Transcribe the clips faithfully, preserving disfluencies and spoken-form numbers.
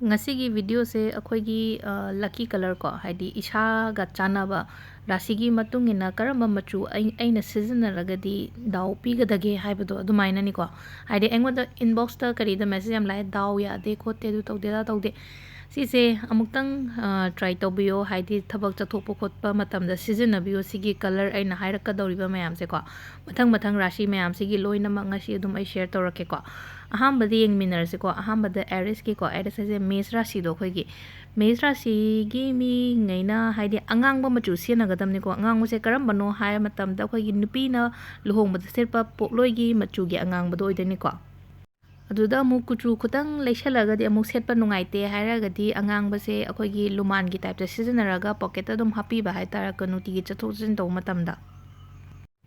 ꯉꯁꯤꯒꯤ videoꯁꯦ ꯑꯩꯈꯣꯏꯒꯤ lucky colour ꯀꯣ, ꯍꯥꯏꯗꯤ ꯏꯁꯥꯒ ꯆꯥꯟꯅꯕ ꯔꯥꯁꯤꯒꯤ ꯃꯇꯨꯡ ꯏꯟꯅ ꯀꯔꯝꯕ ꯃꯆꯨ ꯑꯩ ꯑꯩꯅ ꯁꯤꯖꯤꯟꯅꯔꯒꯗꯤ ꯗꯥꯎ ꯄꯤꯒꯗꯒꯦ ꯍꯥꯏꯕꯗꯣ ꯑꯗꯨꯃꯥꯏꯅꯅꯤꯀꯣ꯫ ꯍꯥꯏꯗꯤ ꯑꯩꯉꯣꯟꯗ inboxꯇ ꯀꯔꯤꯗ message ꯌꯥꯝ ꯂꯥꯛꯑꯦ, "ꯗꯥꯎ ꯌꯥꯗꯦ ꯈꯣꯠꯇꯦ, ꯑꯗꯨ ꯇꯧꯗꯦ ꯑꯗꯥ ꯇꯧꯗꯦ"꯫ ꯁꯤꯁꯦ ꯑꯃꯨꯛꯇꯪ try ꯇꯧꯕꯤꯌꯣ꯫ ꯍꯥꯏꯗꯤ ꯊꯕꯛ ꯆꯠꯊꯣꯛꯄ ꯈꯣꯠꯄ ꯃꯇꯝꯗ ꯁꯤꯖꯤꯟꯅꯕꯤꯌꯣ ꯁꯤꯒꯤ colour ꯑꯩꯅ ꯍꯥꯏꯔꯛꯀꯗꯧꯔꯤꯕ ꯃꯌꯥꯝꯁꯦꯀꯣ꯫ ꯃꯊꯪ ꯃꯊꯪ ꯔꯥꯁꯤ ꯃꯌꯥꯝꯁꯤꯒꯤ ꯂꯣꯏꯅꯃꯛ ꯉꯁꯤ ꯑꯗꯨꯝ ꯑꯩ share ꯇꯧꯔꯛꯀꯦꯀꯣ꯫ ꯑꯍꯥꯟꯕꯗ ꯌꯦꯡꯃꯤꯟꯅꯔꯁꯤꯀꯣ꯫ ꯑꯍꯥꯟꯕꯗ Ariesꯀꯤꯀꯣ, Aries ꯍꯥꯏꯁꯦ ꯃꯦꯁ ꯔꯥꯁꯤꯗꯣ ꯑꯩꯈꯣꯏꯒꯤ꯫ ꯃꯦꯁ ꯔꯥꯁꯤꯒꯤ ꯃꯤꯉꯩꯅ ꯍꯥꯏꯗꯤ ꯑꯉꯥꯡꯕ ꯃꯆꯨ ꯁꯤꯖꯤꯟꯅꯒꯗꯕꯅꯤꯀꯣ꯫ ꯑꯉꯥꯡꯕꯁꯦ ꯀꯔꯝꯕꯅꯣ ꯍꯥꯏꯕ ꯃꯇꯝꯗ ꯑꯩꯈꯣꯏꯒꯤ ꯅꯨꯄꯤꯅ ꯂꯨꯍꯣꯡꯕꯗ ꯁꯦꯠꯄ ꯄꯣꯠꯂꯣꯏꯒꯤ ꯃꯆꯨꯒꯤ ꯑꯉꯥꯡꯕꯗꯣ ꯑꯣꯏꯗꯣꯏꯅꯤꯀꯣ꯫ ꯑꯗꯨꯗ ꯑꯃꯨꯛ ꯀꯨꯆꯨ ꯈꯤꯇꯪ ꯂꯩꯁꯜꯂꯒꯗꯤ ꯑꯃꯨꯛ ꯁꯦꯠꯄ ꯅꯨꯡꯉꯥꯏꯇꯦ ꯍꯥꯏꯔꯒꯗꯤ ꯑꯉꯥꯡꯕꯁꯦ ꯑꯩꯈꯣꯏꯒꯤ ꯂꯨꯃꯥꯟꯒꯤ typeꯇ ꯁꯤꯖꯤꯟꯅꯔꯒ pocketꯇ ꯑꯗꯨꯝ ꯍꯥꯞꯄꯤꯕ ꯍꯥꯏꯇꯥꯔꯦ, ꯀ-, ꯅꯨꯡꯇꯤꯒꯤ ꯆꯠꯊꯣꯛ ꯆꯠꯁꯤꯟ ꯇꯧꯕ ꯃꯇꯝꯗ꯫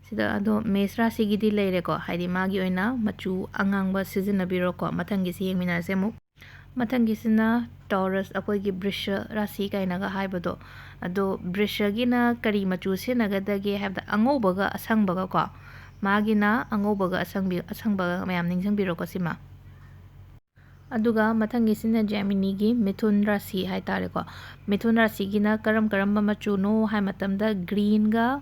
ꯁꯤꯗ ꯑꯗꯣ ꯃꯦꯁ ꯔꯥꯁꯤꯒꯤꯗꯤ ꯂꯩꯔꯦꯀꯣ, ꯍꯥꯏꯗꯤ ꯃꯥꯒꯤ ꯑꯣꯏꯅ ꯃꯆꯨ ꯑꯉꯥꯡꯕ ꯁꯤꯖꯤꯟꯅꯕꯤꯔꯣꯀꯣ꯫ ꯃꯊꯪꯒꯤꯁꯤ ꯌꯦꯡꯃꯤꯟꯅꯔꯁꯦ ꯑꯃꯨꯛ꯫ ꯃꯊꯪꯒꯤꯁꯤꯅ Taurus, ꯑꯩꯈꯣꯏꯒꯤ ꯕ꯭ꯔꯤꯁ ꯔꯥꯁꯤ ꯀꯥꯏꯅꯒ ꯍꯥꯏꯕꯗꯣ꯫ ꯑꯗꯣ ꯕ꯭ꯔꯤꯁꯒꯤꯅ ꯀꯔꯤ ꯃꯆꯨ ꯁꯤꯖꯤꯟꯅꯒꯗꯒꯦ ꯍꯥꯏꯕꯗ ꯑꯉꯧꯕꯒ ꯑꯁꯪꯕꯒ ꯀꯣ꯫ ꯃꯥꯒꯤꯅ ꯑꯉꯧꯕꯒ ꯑꯁꯪꯕꯤ-, ꯑꯁꯪꯕꯒ ꯃꯌꯥꯝ ꯅꯤꯡꯁꯤꯡꯕꯤꯔꯣꯀꯣ ꯁꯤꯃ꯫ ꯑꯗꯨꯒ ꯃꯊꯪꯒꯤꯁꯤꯅ Geminiꯒꯤ ꯃꯤꯊꯨꯟ ꯔꯥꯁꯤ ꯍꯥꯏꯇꯥꯔꯦꯀꯣ꯫ ꯃꯤꯊꯨꯟ ꯔꯥꯁꯤꯒꯤꯅ ꯀꯔꯝ ꯀꯔꯝꯕ ꯃꯆꯨꯅꯣ ꯍꯥꯏ ꯃꯇꯝꯗ greenꯒ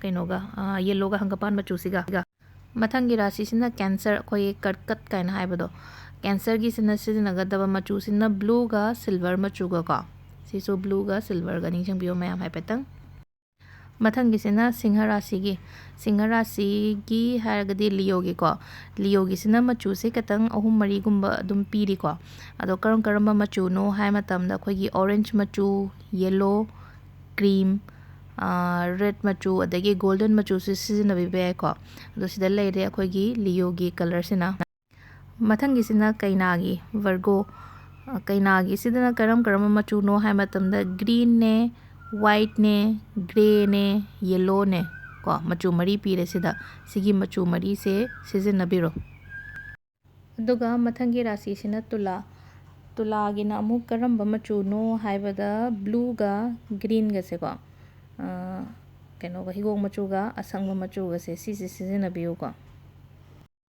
ꯀꯩꯅꯣꯒ, ꯑ, yellowꯒ ꯍꯪꯒꯄꯥꯟ ꯃꯆꯨꯁꯤꯒ꯫ ꯃꯊꯪꯒꯤ ꯔꯥꯁꯤꯁꯤꯅ Cancer, ꯑꯩꯈꯣꯏꯒꯤ ꯀꯔꯀꯠ ꯀꯥꯏꯅ ꯍꯥꯏꯕꯗꯣ꯫ Cancerꯒꯤꯁꯤꯅ ꯁꯤꯖꯤꯟꯅꯒꯗꯕ ꯃꯆꯨꯁꯤꯅ blueꯒ silver ꯃꯆꯨꯒ ꯀꯣ꯫ ꯁꯤꯁꯨ blueꯒ silverꯒ ꯅꯤꯡꯁꯤꯡꯕꯤꯌꯣ ꯃꯌꯥꯝ ꯍꯥꯏꯐꯦꯠꯇꯪ꯫ ꯃꯊꯪꯒꯤꯁꯤꯅ ꯁꯤꯡꯍ ꯔꯥꯁꯤꯒꯤ꯫ ꯁꯤꯡꯍ ꯔꯥꯁꯤꯒꯤ ꯍꯥꯏꯔꯒꯗꯤ Leoꯒꯤꯀꯣ꯫ Leoꯒꯤꯁꯤꯅ ꯃꯆꯨꯁꯦ ꯈꯤꯇꯪ ꯑꯍꯨꯝ ꯃꯔꯤꯒꯨꯝꯕ ꯑꯗꯨꯝ ꯄꯤꯔꯤꯀꯣ꯫ ꯑꯗꯣ ꯀꯔꯝ ꯀꯔꯝꯕ ꯃꯆꯨꯅꯣ ꯍꯥꯏ ꯃꯇꯝꯗ ꯑꯩꯈꯣꯏꯒꯤ orange ꯃꯆꯨ, yellow, cream, ꯑꯥ, red ꯃꯆꯨ, ꯑꯗꯒꯤ golden ꯃꯆꯨꯁꯨ ꯁꯤꯖꯤꯟꯅꯕꯤꯕ ꯌꯥꯏꯀꯣ꯫ ꯑꯗꯣ ꯁꯤꯗ ꯂꯩꯔꯦ ꯑꯩꯈꯣꯏꯒꯤ Leoꯒꯤ colourꯁꯤꯅ꯫ ꯃꯊꯪꯒꯤꯁꯤꯅ ꯀꯩꯅꯥꯒꯤ, Virgo꯫ ꯑ, ꯀꯩꯅꯥꯒꯤꯁꯤꯗꯅ ꯀꯔꯝ ꯀꯔꯝꯕ ꯃꯆꯨꯅꯣ ꯍꯥꯏ ꯃꯇꯝꯗ greenꯅꯦ, whiteꯅꯦ, greyꯅꯦ, yellowꯅꯦ ꯀꯣ, ꯃꯆꯨ ꯃꯔꯤ ꯄꯤꯔꯦ ꯁꯤꯗ꯫ ꯁꯤꯒꯤ ꯃꯆꯨ ꯃꯔꯤꯁꯦ ꯁꯤꯖꯤꯟꯅꯕꯤꯔꯣ꯫ ꯑꯗꯨꯒ ꯃꯊꯪꯒꯤ ꯔꯥꯁꯤꯁꯤꯅ ꯇꯨꯂꯥ꯫ ꯇꯨꯂꯥꯒꯤꯅ ꯑꯃꯨꯛ ꯀꯔꯝꯕ ꯃꯆꯨꯅꯣ ꯍꯥꯏꯕꯗ blueꯒ greenꯒꯁꯦꯀꯣ, ꯑ, ꯀꯩꯅꯣꯒ, ꯍꯤꯒꯣꯛ ꯃꯆꯨꯒ ꯑꯁꯪꯕ ꯃꯆꯨꯒꯁꯦ, ꯁꯤꯁꯦ ꯁꯤꯖꯤꯟꯅꯕꯤꯌꯨꯀꯣ꯫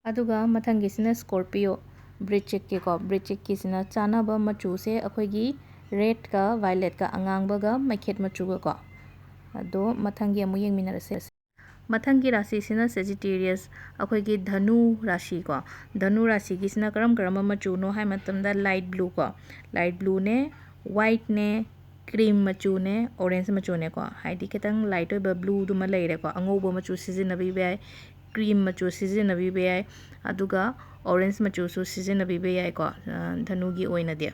ꯑꯗꯨꯒ ꯃꯊꯪꯒꯤꯁꯤꯅ Scorpio꯫ ꯕ꯭ꯔꯤꯆꯤꯛꯀꯤꯀꯣ, ꯕ꯭ꯔꯤꯆꯤꯛꯀꯤꯁꯤꯅ ꯆꯥꯅꯕ ꯃꯆꯨꯁꯦ ꯑꯩꯈꯣꯏꯒꯤ ꯔꯦꯗꯀ ꯚꯥꯏꯂꯦꯠꯀ ꯑꯉꯥꯡꯕꯒ ꯃꯩꯈꯦꯠ ꯃꯆꯨꯒꯀꯣ꯫ ꯑꯗꯣ ꯃꯊꯪꯒꯤ ꯑꯃꯨꯛ ꯌꯦꯡꯃꯤꯟꯅꯔꯁꯦ꯫ ꯃꯊꯪꯒꯤ ꯔꯥꯁꯤꯁꯤꯅ ꯁꯦꯖꯤꯇꯦꯔꯤꯌꯁ, ꯑꯩꯈꯣꯏꯒꯤ ꯙꯅꯨ ꯔꯥꯁꯤꯀꯣ꯫ ꯙꯅꯨ ꯔꯥꯁꯤꯒꯤꯁꯤꯅ ꯀꯔꯝ ꯀꯔꯝꯕ ꯃꯆꯨꯅꯣ ꯍꯥꯏ ꯃꯇꯝꯗ, ꯂꯥꯏꯠ ꯕ꯭ꯂꯨ ꯀꯣ, ꯂꯥꯏꯠ ꯕ꯭ꯂꯨꯅꯦ, ꯋꯥꯏꯠꯅꯦ, ꯀ꯭ꯔꯤꯝ ꯃꯆꯨꯅꯦ, ꯑꯣꯔꯦꯟꯖ ꯃꯆꯨꯅꯦꯀꯣ꯫ ꯍꯥꯏꯗꯤ ꯈꯤꯇꯪ ꯂꯥꯏꯠ ꯑꯣꯏꯕ ꯕ꯭ꯂꯨꯗꯨꯃ ꯂꯩꯔꯦꯀꯣ, ꯑꯉꯧꯕ ꯃꯆꯨ ꯁꯤꯖꯤꯟꯅꯕꯤꯕ ꯌꯥꯏ, ꯀ꯭ꯔꯤꯝ ꯃꯆꯨ ꯁꯤꯖꯤꯟꯅꯕꯤꯕ ꯌꯥꯏ, ꯑꯗꯨꯒ ꯑꯣꯔꯦꯟꯖ ꯃꯆꯨꯁꯨ ꯁꯤꯖꯤꯟꯅꯕꯤꯕ ꯌꯥꯏꯀꯣ, ꯑ, ꯙꯅꯨꯒꯤ ꯑꯣꯏꯅꯗꯤ꯫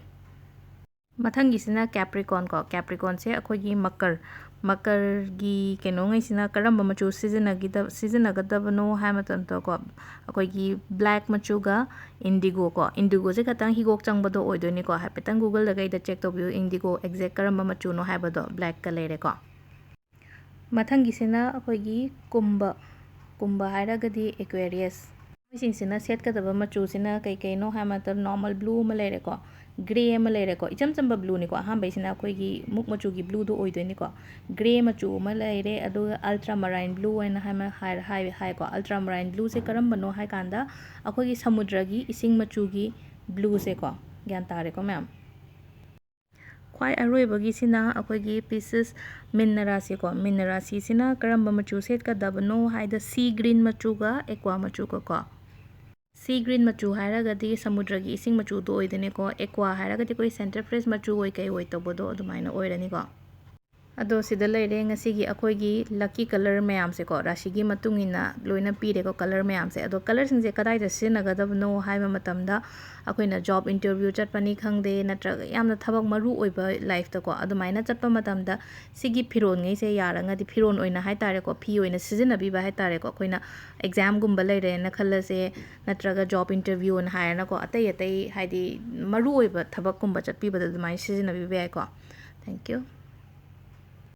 ꯃꯊꯪꯒꯤꯁꯤꯅ ꯀꯦꯄ꯭ꯔꯤꯀꯣꯟ ꯀꯣ꯫ ꯀꯦꯄ꯭ꯔꯤꯀꯣꯟꯁꯦ ꯑꯩꯈꯣꯏꯒꯤ ꯃꯀꯔ, ꯃꯀꯔꯒꯤ ꯀꯩꯅꯣꯉꯩꯁꯤꯅ ꯀꯔꯝꯕ ꯃꯆꯨ ꯁꯤꯖꯤꯟꯅꯒꯤꯗ-, ꯁꯤꯖꯤꯟꯅꯒꯗꯕꯅꯣ ꯍꯥꯏ ꯃꯇꯝꯗꯀꯣ, ꯑꯩꯈꯣꯏꯒꯤ ꯕ꯭ꯂꯦꯛ ꯃꯆꯨꯒ ꯏꯟꯗꯤꯒꯣ ꯀꯣ꯫ ꯏꯟꯗꯤꯒꯣꯁꯦ ꯈꯇꯪ ꯍꯤꯒꯣꯛ ꯆꯪꯕꯗꯣ ꯑꯣꯏꯗꯣꯏꯅꯤꯀꯣ꯫ ꯍꯥꯏꯐꯦꯠꯇꯪ Google-ꯗ ꯀꯩꯗ check ꯇꯧꯕꯤꯌꯨ, ꯏꯟꯗꯤꯒꯣ exact ꯀꯔꯝꯕ ꯃꯆꯨꯅꯣ ꯍꯥꯏꯕꯗꯣ꯫ ꯕ꯭ꯂꯦꯛꯀ ꯂꯩꯔꯦꯀꯣ꯫ ꯃꯊꯪꯒꯤꯁꯤꯅ ꯑꯩꯈꯣꯏꯒꯤ ꯀꯨꯝꯕ, ꯀꯨꯝꯕ ꯍꯥꯏꯔꯒꯗꯤ Aquarius꯫ ꯃꯣꯏꯁꯤꯡꯁꯤꯅ ꯁꯦꯠꯀꯗꯕ ꯃꯆꯨꯁꯤꯅ ꯀꯩ ꯀꯩꯅꯣ ꯍꯥꯏ ꯃꯇꯝꯗ, ꯅꯣꯔꯃꯦꯜ ꯕ꯭ꯂꯨ ꯑꯃ ꯂꯩꯔꯦꯀꯣ, ꯒ꯭ꯔꯦ ꯑꯃ ꯂꯩꯔꯦꯀꯣ, ꯏꯆꯝ ꯆꯝꯕ ꯕ꯭ꯂꯨꯅꯤꯀꯣ꯫ ꯑꯍꯥꯟꯕꯩꯁꯤꯅ ꯑꯩꯈꯣꯏꯒꯤ ꯃꯨꯛ ꯃꯆꯨꯒꯤ ꯕ꯭ꯂꯨꯗꯣ ꯑꯣꯏꯗꯣꯏꯅꯤꯀꯣ꯫ ꯒ꯭ꯔꯦ ꯃꯆꯨ ꯑꯃ ꯂꯩꯔꯦ, ꯑꯗꯨꯒ ꯑꯜꯇ꯭ꯔꯥ ꯃꯔꯥꯏꯟ ꯕ꯭ꯂꯨ ꯍꯥꯏꯅ ꯍꯥꯏꯃ-, ꯍꯥꯏ-, ꯍꯥꯏ-, ꯍꯥꯏꯀꯣ꯫ ꯑꯜꯇ꯭ꯔꯥ ꯃꯔꯥꯏꯟ ꯕ꯭ꯂꯨꯁꯦ ꯀꯔꯝꯕꯅꯣ ꯍꯥꯏ ꯀꯥꯟꯗ, ꯑꯩꯈꯣꯏꯒꯤ ꯁꯃꯨꯗ꯭ꯔꯒꯤ ꯏꯁꯤꯡ ꯃꯆꯨꯒꯤ ꯕ꯭ꯂꯨꯁꯦꯀꯣ꯫ ꯒ꯭ꯌꯥꯟ ꯇꯥꯔꯦꯀꯣ ꯃꯌꯥꯝ? ꯈ꯭ꯋꯥꯏ ꯑꯔꯣꯏꯕꯒꯤꯁꯤꯅ ꯑꯩꯈꯣꯏꯒꯤ ꯄꯤꯁꯤꯁ ꯃꯤꯟꯅ ꯔꯥꯁꯤꯀꯣ꯫ ꯃꯤꯟꯅ ꯔꯥꯁꯤꯁꯤꯅ ꯀꯔꯝꯕ ꯃꯆꯨ ꯁꯦꯠꯀꯗꯕꯅꯣ ꯍꯥꯏꯗ, ꯁꯤ ꯒ꯭ꯔꯤꯟ ꯃꯆꯨꯒ ꯑꯦꯀ꯭ꯋꯥ ꯃꯆꯨꯒꯀꯣ꯫ ꯁꯤ ꯒ꯭ꯔꯤꯟ ꯃꯆꯨ ꯍꯥꯏꯔꯒꯗꯤ ꯁꯃꯨꯗ꯭ꯔꯒꯤ ꯏꯁꯤꯡ ꯃꯆꯨꯗꯣ ꯑꯣꯏꯗꯣꯏꯅꯦꯀꯣ꯫ ꯑꯦꯀ꯭ꯋꯥ ꯍꯥꯏꯔꯒꯗꯤ ꯑꯩꯈꯣꯏ ꯁꯦꯟꯇꯔ ꯐ꯭ꯔꯦꯁ ꯃꯆꯨ ꯑꯣꯏ ꯀꯩ ꯑꯣꯏ ꯇꯧꯕꯗꯣ ꯑꯗꯨꯃꯥꯏꯅ ꯑꯣꯏꯔꯅꯤꯀꯣ꯫ ꯑꯗꯣ ꯁꯤꯗ ꯂꯩꯔꯦ ꯉꯁꯤꯒꯤ ꯑꯩꯈꯣꯏꯒꯤ lucky colour ꯃꯌꯥꯝꯁꯦꯀꯣ, ꯔꯥꯁꯤꯒꯤ ꯃꯇꯨꯡ ꯏꯟꯅ ꯂꯣꯏꯅ ꯄꯤꯔꯦꯀꯣ colour ꯃꯌꯥꯝꯁꯦ꯫ ꯑꯗꯣ colourꯁꯤꯡꯁꯦ ꯀꯗꯥꯏꯗ ꯁꯤꯖꯤꯟꯅꯒꯗꯕꯅꯣ ꯍꯥꯏꯕ ꯃꯇꯝꯗ, ꯑꯩꯈꯣꯏꯅ job interview ꯆꯠꯄꯅꯤ ꯈꯪꯗꯦ, ꯅꯠꯇ꯭ꯔꯒ ꯌꯥꯝꯅ ꯊꯕꯛ ꯃꯔꯨ ꯑꯣꯏꯕ lifeꯇꯀꯣ, ꯑꯗꯨꯃꯥꯏꯅ ꯆꯠꯄ ꯃꯇꯝꯗ ꯁꯤꯒꯤ ꯐꯤꯔꯣꯜꯉꯩꯁꯦ ꯌꯥꯔꯒꯗꯤ, ꯐꯤꯔꯣꯜ ꯑꯣꯏꯅ ꯍꯥꯏ ꯇꯥꯔꯦꯀꯣ, ꯐꯤ ꯑꯣꯏꯅ ꯁꯤꯖꯤꯟꯅꯕꯤꯕ ꯍꯥꯏ ꯇꯥꯔꯦꯀꯣ꯫ ꯑꯩꯈꯣꯏꯅ examꯒꯨꯝꯕ ꯂꯩꯔꯦꯅ ꯈꯜꯂꯁꯦ, ꯅꯠꯇ꯭ꯔꯒ job interviewꯅ ꯍꯥꯏꯔꯅꯀꯣ, ꯑꯇꯩ ꯑꯇꯩ ꯍꯥꯏꯗꯤ ꯃꯔꯨ ꯑꯣꯏꯕ ꯊꯕꯛꯀꯨꯝꯕ ꯆꯠꯄꯤꯕꯗ ꯑꯗꯨꯃꯥꯏꯅ ꯁꯤꯖꯤꯟꯅꯕꯤꯕ ꯌꯥꯏꯀꯣ꯫ Thank you꯫